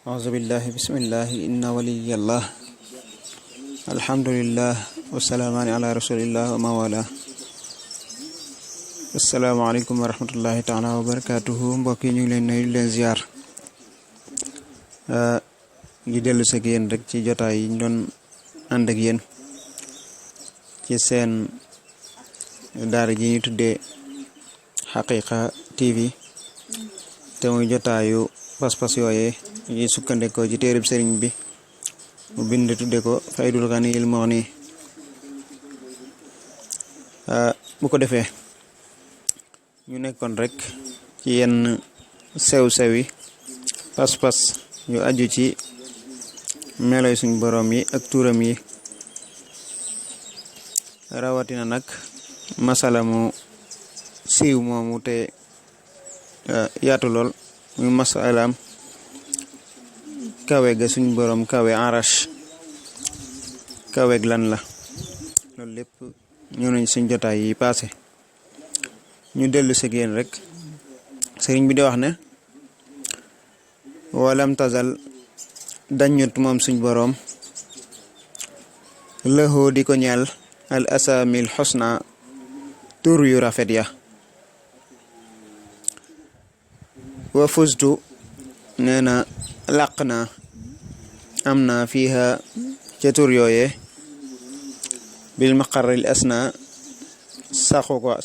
أعوذ بالله بسم الله إن ولي الله الحمد لله والسلام على رسول الله وما والاه السلام عليكم ورحمة الله تعالى وبركاته mbokk yi ñu ngi leen nuyu leen ziar di dellu si ak yéen rek ci jotaay yi ñu doon ànd ak yéen ci seen daara ji ñu tuddee Haqiqa TV te muy jotaayu pas-pas yooyee yi sukkandikoo ci téereb sëriñ bi mu bind tudde ko Faydul Ganiyil Mughni bu ko defee ñu nekkoon rek ci yenn sew-sewi pas-pas yu aju ci meloy suñ boroom yi ak turam yi rawatina nag masala mu siiw moomu te yaatu lool muy masalaam kawe ga suñ boroom kawe arash kaweeg lan la loolu lépp ñëw nañ suñ jotaay yi passé ñu dellu si génn rek sëriñ bi di wax ne walam tazal dañut moom suñ boroom lëxoo di ko ñeel al asamil xusna tur yu rafet ya wa fustu nee na làq naa am naa fiiha ca tur yooye bil maqarril asna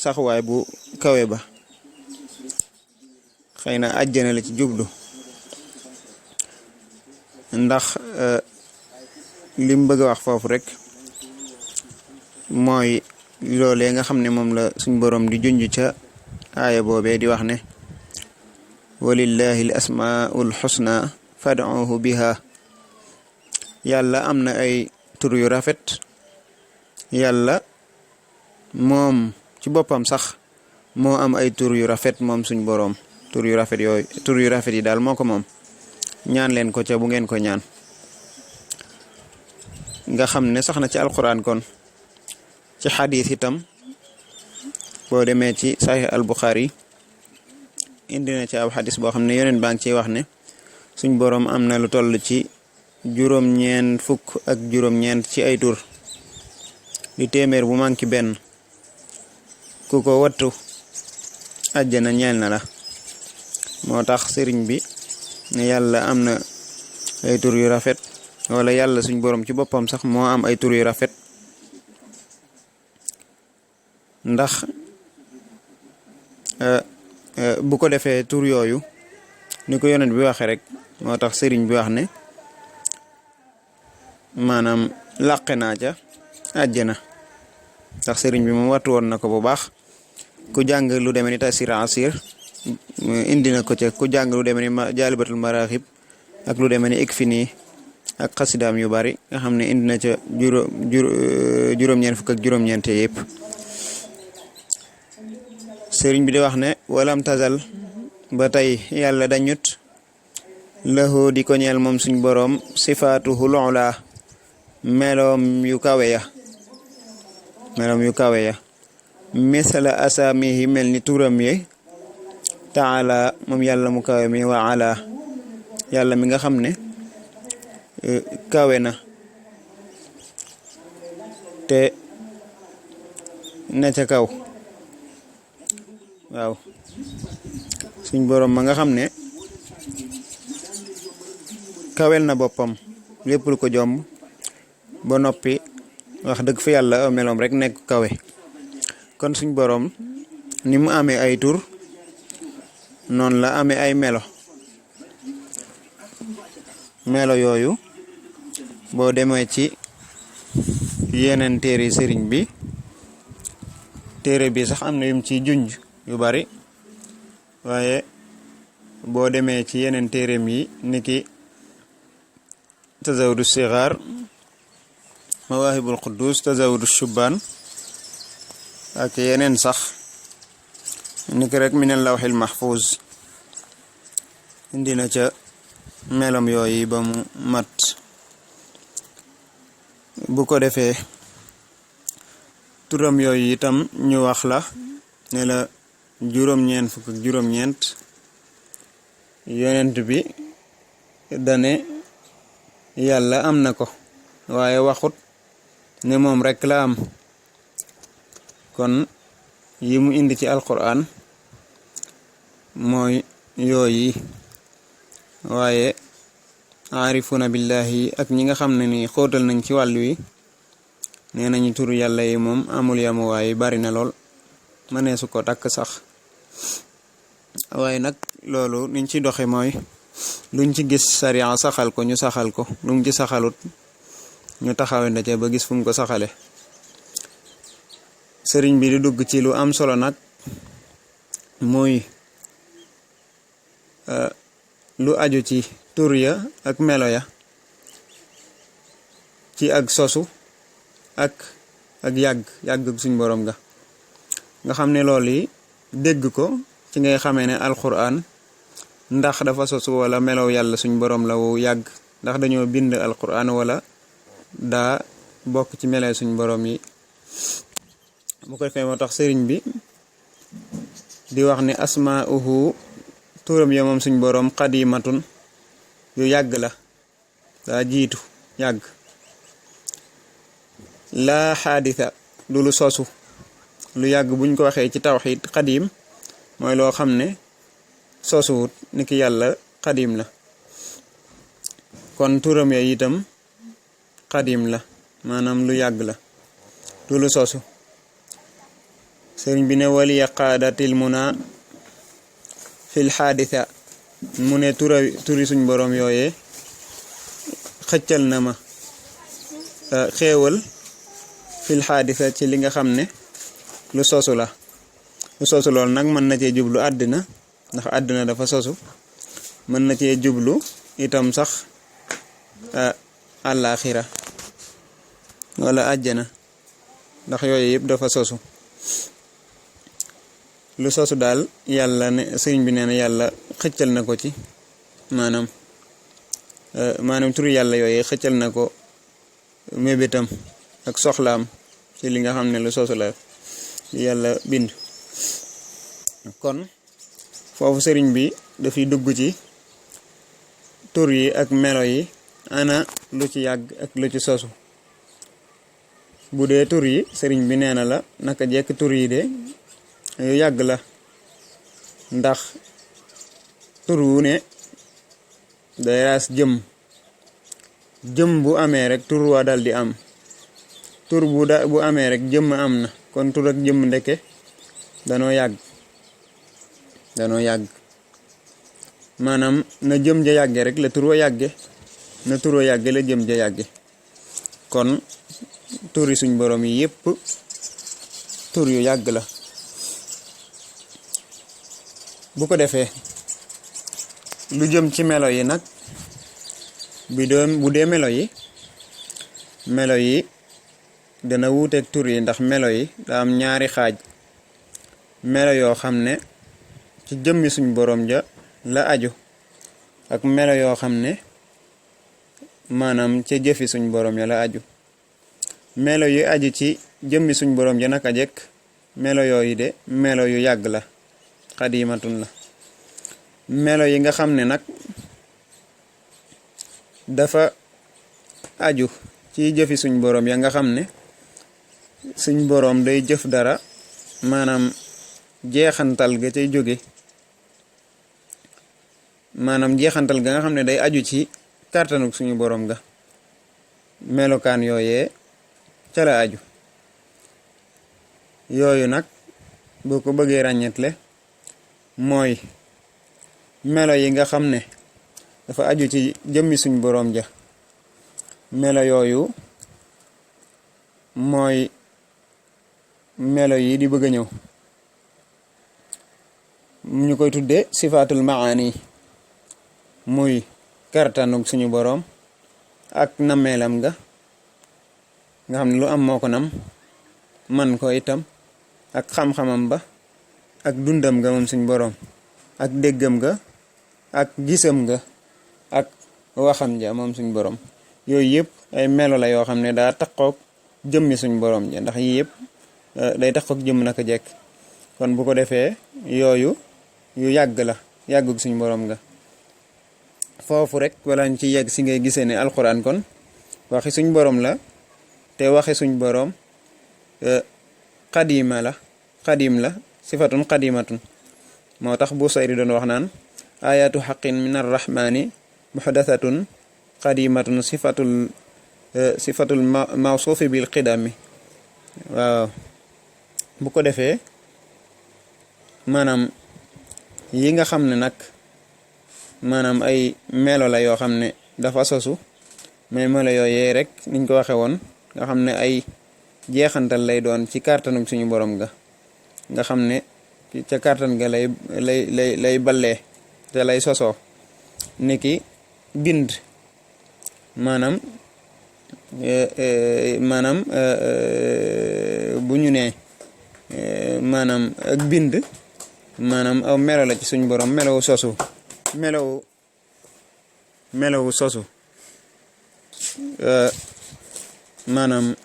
saxuwaay bu kawe ba xëy na àjjana la ci jublu ndax lim bëgg a wax foofu rek mooy loolee nga xam ne moom la suñ boroom di junj ca aaya boobee di wax ne walillahi al asmaul xusna fad'uhu biha yàlla am na ay tur yu rafet yàlla moom ci boppam sax moo am ay tur yu rafet moom suñ boroom tur yu rafet yi daal moo ko moom ñaan leen ko ca bu ngeen ko ñaan nga xam ne sax na ci alquran kon ci xadiis itam boo demee ci sahih al buxaari indi na ci ab xadis boo xam ne yoneen baa ngi ciy wax ne suñ boroom am na lu toll ci juróom-ñeent fukk ak juróom-ñeent ci ay tur di téeméer bu manki benn ku ko wattu àjjana ñeel na la moo tax sëriñ bi ne yàlla am na ay tur yu rafet wala yàlla suñ boroom ci boppam sax moo am ay tur yu rafet ndax bu ko defee tur yooyu ni ko yonent bi waxee rek moo tax sëriñ bi wax ne maanaam làqe naa ca àjjana ndax sëriñ bi moom wattu woon na ko bu baax ku jàng lu demee ni Taysiir Asiir indi na ko ca ku jàng lu demee ni Jaalibatul Maraaxib ak lu demee ni Ikfini ak xasidaam yu bari nga xam ne indi na ca juróom-ñeent fukk ak juróom-ñeente yëpp sëriñ bi di wax ne walam tazal ba tey yàlla dañut lahu di ko ñeel moom suñ boroom sifaatuhul ula meloom yu kawe ya misala asaamihi mel ni turam yi taala moom yàlla mu kawe mi wa ala yàlla mi nga xam ne kawe na te ne ca kaw waaw suñ boroom ma nga xam ne kawel na boppam lépp lu ko jomb ba noppi wax dëgg fa yàlla meloom rek nekk kawe kon suñ boroom ni mu amee ay tur noonu la amee ay melo yooyu boo demee ci yeneen téere sëriñ bi téere bi sax am na yum ci junj yu bari waaye boo demee ci yeneen téereem yi niki tazawudu sigaar mawaahibul quddus tazawudu shubbaan ak yeneen sax niki rek minal lawxil mahfuz indi na ca melam yooyu ba mu mat bu ko defee turam yooyu itam ñu wax la ne la juróom-ñeent fukk ak juróom-ñeent yonent bi dane yàlla am na ko waaye waxut ne moom rekk la am. kon yi mu indi ci alquran mooy yooyi, waaye aarifuna billahi ak ñi nga xam ne ni xóotal nañ ci wàllu wi nee nañu turu yàlla yi moom amul yamu waaye bari na lool, mëneesu ko takk sax. waaye nag loolu niñ ci doxe mooy luñ ci gis sariya saxal ko ñu saxal ko, luñ ci saxalut ñu taxawe ndaje ba gis fu mu ko saxale. sëriñ bi di dugg ci lu am solo nag muy lu aju ci tur ya ak melo ya ci ak sosu ak yàgg suñ borom nga xam ne loolu yi dégg ko ci ngay xamee ne alquran ndax dafa sosu wala melow yàlla suñ borom la wu yàgg, ndax dañoo bind alquran wala daa bokk ci melee suñ borom yi. bu ko defee moo tax sëriñ bi di wax ne asmauhu turam ya moom suñ borom qadimatun yu yàgg la, daa jiitu yàgg. laa xaadisa du lu sosu, lu yàgg buñ ko waxee ci tawxiid qadim mooy loo xam ne sosuwut ni ki yàlla qadim la. kon turam ya itam qadim la, maanaam lu yàgg la, du lu sosu. sëriñ bi ne waliya qaadatil muna fil xaadisa mu ne turi suñ borom yooyee xëccal na ma xéewal fil xaadisa ci li nga xam ne lu sosu la. lu sosu lool nag mën na cee jublu àddina, ndax àddina dafa sosu, mën na cee jublu itam sax àllaaxira wala àjjana, ndax yooyu yëpp dafa sosu. lu sosu daal yàlla ne sëriñ bi nee na yàlla xëccal na ko ci maanaam turu yàlla yooyu xëccal na ko mébétam ak soxlaam ci li nga xam ne lu sosu la yàlla bind. kon foofu sëriñ bi dafay dugg ci tur yi ak melo yi, ana lu ci yàgg ak lu ci sosu. bu dee tur yi sëriñ bi nee na la naka jekk tur yi de yu yàgg la, ndax tur wu ne day raas jëm bu amee rek tur waa dal di am, tur bu amee rek jëmm am na. kon tur ak jëmm ndeke danoo yàgg maanaam na jëm ja yàgge rek la tur wa yàgge, na tur wa yàgge la jëm ja yàgge. kon turi suñ borom yi yépp tur yu yàgg la. bu ko defee lu jëm ci melo yi nag bu dee melo yi dana wuuteeg tur yi, ndax melo yi daa am ñaari xaaj. melo yoo xam ne ci jëmmi suñ borom ja la aju, ak melo yoo xam ne maanaam ca jëfi suñ borom ya la aju. melo yu aju ci jëmmi suñ borom ja naka jekk melo yooyu de melo yu yàgg la, xadimatun la. melo yi nga xam ne nag dafa aju ci jëfi suñ borom ya nga xam ne suñ borom day jëf dara, maanaam jeexantal ga cay jóge, maanaam jeexantal ga nga xam ne day aju ci kàttanuk suñu borom ga, melokaan yooyee ca la aju. yooyu nag boo ko bëggee ràññetle mooy melo yi nga xam ne dafa aju ci jëmmi suñ borom ja. melo yooyu mooy melo yi di bëgg a ñëw, ñu koy tudde sifaatul maani, muy kartanug suñu borom ak nameelam nga xam ne lu am moo ko nam man ko itam, ak xam-xamam ba ak dundam nga moom suñu borom, ak déggam nga ak gisam nga ak waxam ja moom suñu borom. yooyu yëpp ay melo la yoo xam ne daa takkook jëmmi suñu borom ja, ndax yii yëpp day takkook jëmm naka jekk. kon bu ko defee yooyu yu yàgg la, yàggug suñu borom nga. foofu rek wala ñu ci yegg si ngay gisee ne alquran kon waxi suñ borom la te waxi suñ borom qadim la sifatun qadimatun moo tax Busayri doon wax naan ayatu xaqin min arrahmani muhdathatun qadimatun sifatul mawsuufi bil qidami waaw bu ko defee maanaam yi nga xam ne nag maanaam ay melo la yoo xam ne dafa sosu mais melo yooyee rek niñ ko waxe woon nga xam ne ay jeexantal lay doon ci kàttanum suñu borom ga nga xam ne ca kàttan ga lay ballee te lay sosoo niki bind maanaam bu ñu nee maanaam ak bind maanaam aw melo la ci suñu borom melowu sosu maanaam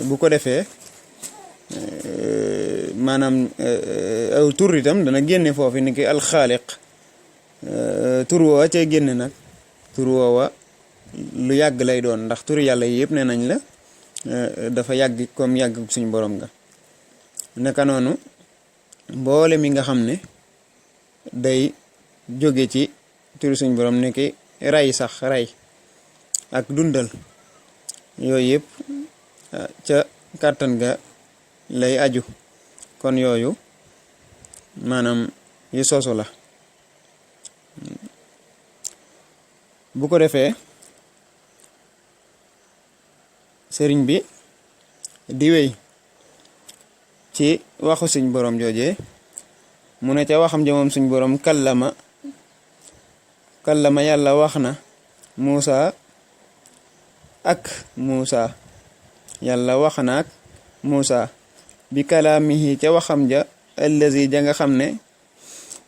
bu ko defee maanaam aw tur itam dana génne foofu ni ki alxaaliq tur woowa cay génne nag tur woowa lu yàgg lay doon ndax tur yàlla yi yëpp ne nañ la dafa yàgg comme yàgg suñu borom nga naka noonu mboole mi nga xam ne day jóge ci turu suñu borom ni ki ray ak dundal yooyu yëpp ca kàttan ga lay aju kon yooyu maanaam yu sosu la bu ko defee sëriñ bi di wéy ci waxu suñ borom joojee mu ne ca waxam ja moom suñ borom kallama yàlla wax na Muusa yàlla wax na ak Muusa bi kalaamihi ca waxam ja allazi ja nga xam ne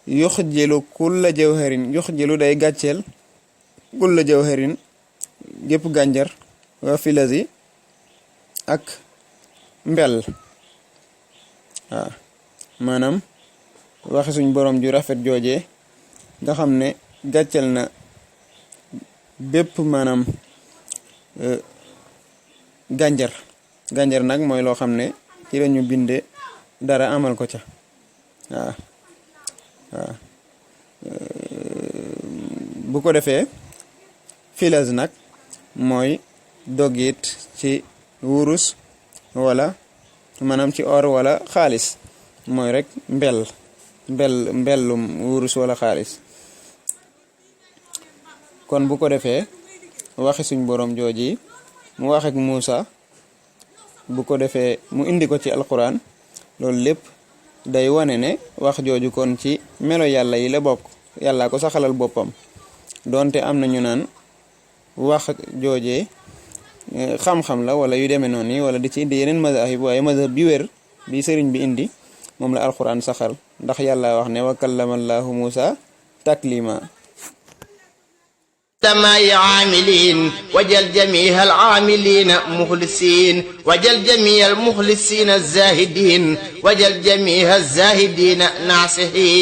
yuxjilu kulla jawharin yuxjilu day gàcceel kulla jawharin gépp gànjar wa filazi ak mbel waaw maanaam waxi suñ borom ju rafet joojee nga xam ne gàcceel na bépp maanaam gànjar nag mooy loo xam ne ci lañu binde dara amal ko ca waaw bu ko defee filaz nag mooy dogit ci wurus wala maanaam ci or wala xaalis mooy rek mbellum wurus wala xaalis kon bu ko defee waxi suñ borom jooji mu wax ak Muusa bu ko defee mu indi ko ci alquran loolu lépp day wane ne wax jooju kon ci melo yàlla yi la bokk yàlla ko saxalal boppam donte am na ñu naan wax joojee xam-xam la wala yu demee noonu yi wala di ci indi yeneen mazahib waaye mazhab bi wér bi sëriñ bi indi moom la alquran saxal ndax yàlla wax ne wa kallama allahu Muusa taklima سماء عاملين وجل جميع العاملين مخلصين وجل جميع المخلصين الزاهدين وجل جميع الزاهدين ناصحين